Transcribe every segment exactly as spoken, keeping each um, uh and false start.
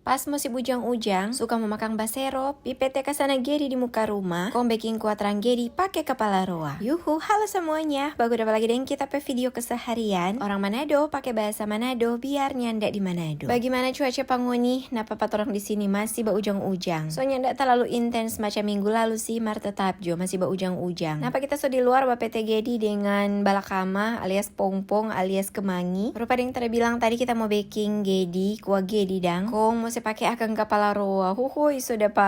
Pas musim ujang-ujang, suka mo makang baserop, pi pete kasana gedi di muka rumah, kong beking kuah trang gedi pake kapala roa. Yuhu, halo semuanya, baku dapa lagi deng kita pe video keseharian orang Manado pake bahasa Manado biar nyanda di Manado. Bagimana cuaca pa ngoni? Napa pa torang di sini masih baujang-ujang. So nyanda talalu intens macam minggu lalu sih, mar tetap jo masih baujang-ujang. Napa kita so di luar bapete gedi dengan balakama alias pongpong alias kemangi. Rupa deng tadi bilang tadi kita mo beking gedi, kuah gedi dang. Kong mo se pake akang kapala roa. Huhoi, so dapa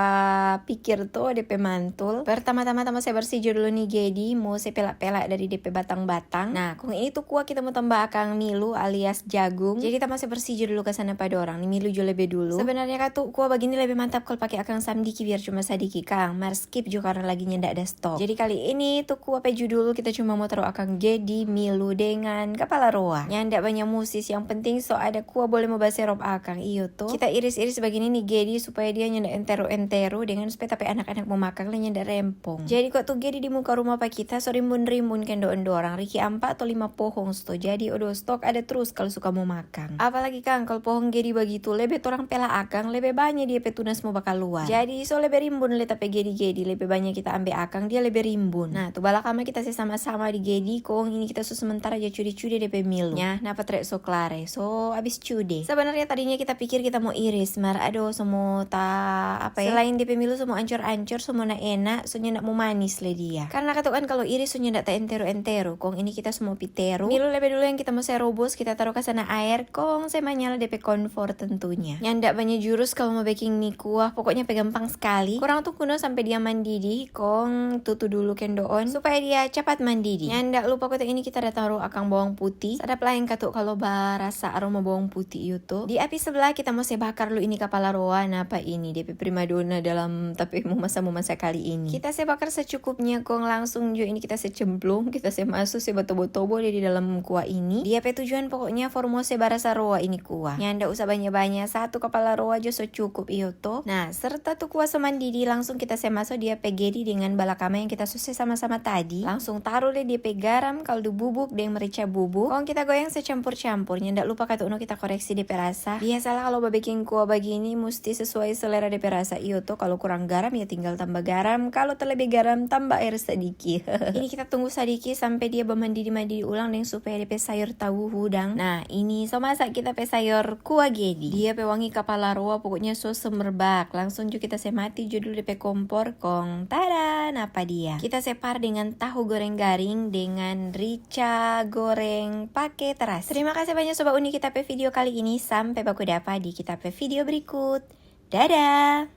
pikir to de pe mantul. Pertama-tama ta mo se bersih jo dulu ni gedi, mo se pela-pela dari de pe batang-batang. Nah, kong ini tu kuah kita mo tamba akang milu alias jagung. Jadi ta mo se bersih jo dulu kasana pa dorang. Ni milu jo lebe dulu. Sebenarnya katu kuah bagini lebe mantap kalu pake akang samdiki biar cuma sadiki kang. Mar skip jo karna lagi nyanda ada stok. Jadi kali ini tu kuah pe judul kita cuma mo taru akang gedi, milu, dengan kapala roa. Nyanda banya musis, yang penting so ada kuah bole mo baserop akang, iyo to. Kita iris-iris bagini ni gedi supaya dia nyanda entero-entero, dengan supaya ta pe anak-anak mo makang le nyanda rempong. Jadi kong tu gedi di muka rumah pa kita so rimbun-rimbun kendo-endo orang, riki ampa atau lima pohong sto. Jadi odo stok ada trus kalu suka mo makang. Apalagi kang, kalu pohong gedi bagitu, lebe torang pela akang, lebe banya dia pe tunas mo bakaluar. Jadi so lebe rimbun le ta pe gedi-gedi, lebe banya kita ambe akang, dia lebe rimbun. Nah, tu balakama kita se sama-sama di gedi, kong ini kita so sementara ja cude-cude de pe milu. Nyah, napa trek so klare, so abis cude. Sebenarnya tadinya kita pikir kita mo iris, mar ado so mo ta apa ya? Selain de pe milu so mo ancor-ancor, so mo na enak, so nyanda mo manis le dia. Karna katu kan kalu iris so nyanda ta entero-entero, kong ini kita so mo pi teru. Milu lebe dulu yang kita mo se robos, kita taru kasana aer, kong se manyala de pe kompor tentunya. Nyanda banya jurus kalu mo beking ni kuah, pokoknya pe gampang skali. Kurang tunggu no sampe dia mandidi, kong tutu dulu kendoon supaya dia capat mandidi. Nyanda lupa katu ini kita da taru akang bawang putih. Sadap laeng katu kalu barasa aroma bawang putih itu. Di api sebelah kita mo se bakar dulu ini kapala roa, napa ini de pe primadona dalam ta pe mo masa mo masa kali ini. Kita se bakar secukupnya, kong langsung jo ini kita se cemplung, kita se maso, se batobo-tobo de di dalam kuah ini. Dia pe tujuan pokoknya for mo se barasa roa ini kuah. Nyanda usah banya-banya, satu kapala roa jo so cukup, iyo to. Nah, serta tu kuah so mandidi, langsung kita se maso dia pe gedi dengan balakama yang kita so se sama-sama tadi. Langsung taru le dia pe garam, kaldu bubuk, deng merica bubuk. Kong kita goyang se campur-campur. Nyanda lupa katu no kita koreksi de pe rasa. Biasalah kalu babeking kuah bagini musti sesuai selera de pe rasa, iyo to. Kalu kurang garam ya tinggal tamba garam, kalu terlebe garam tamba aer sadiki. Ini kita tunggu sadiki sampe dia bamandidi-mandidi ulang deng supaya de pe sayor tawuhu dang. Nah, ini so masak kita pe sayor kuah gedi. Dia pe wangi kapala roa pokoknya so semerbak. Langsung jo kita se mati jo dulu de pe kompor, kong tada, napa dia. Kita se par dengan tahu goreng garing dengan rica goreng pake terasi. Terima kasih banyak Sobat Uni kita pe video kali ini. Sampe baku dapa di kita pe video berikut. Dadah!